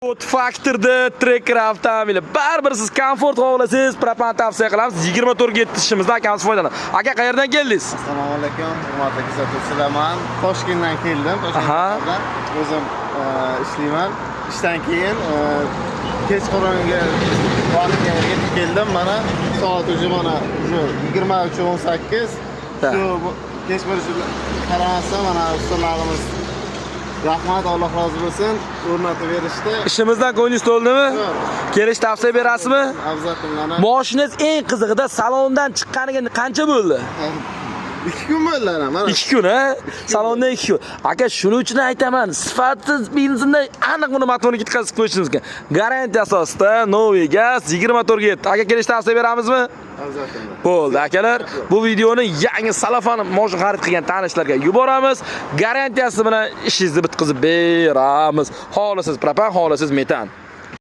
Ford Factor'da Tracker avtomobili. Baribir siz komfort xohlasangiz, propan tavsiya qilamiz. 24 ga yetishimizda akamiz foydalanadi. Aka, qayerdan keldingiz? Assalomu alaykum, hurmatli kuzatuvchilar. Man Toshkentdan keldim. Aha. Toshkentdan o'zim ishlayman. Ishdan keyin kechqurungi vaqtga yetib keldim. Mana soat уже mana уже 23:18. Да. Shu kech bo'lishiga qaramasdan mana ustalarimiz, rahmat, Alloh rozi bo'lsin, o'rnatib berishdi. Ishimizdan ko'nglingiz to'ldimi? Yo'q. Kelish tavsiya berasizmi? Обязательно. Moshinangiz eng qizig'ida salondan chiqqaniga qancha bo'ldi? 2 kun bo'ldi ana, mana. 2 kun, ha? Salonda 2 kun. Aka, shuning uchun aytaman, sifatsiz benzinda aniq buni motorni ketkazib qo'yishimiz mumkin. Garantiya asosida новый gaz 24 ga 7. Aka, kelish tavsiya beramizmi? Обязательно. Bo'ldi, akalar. Bu videoni yangi salafani moshin xarid qilgan tanishlarga yuboramiz. Garantiyasi bilan ishingizni bitkazib beramiz. Xohlasangiz propan, xohlasangiz metan.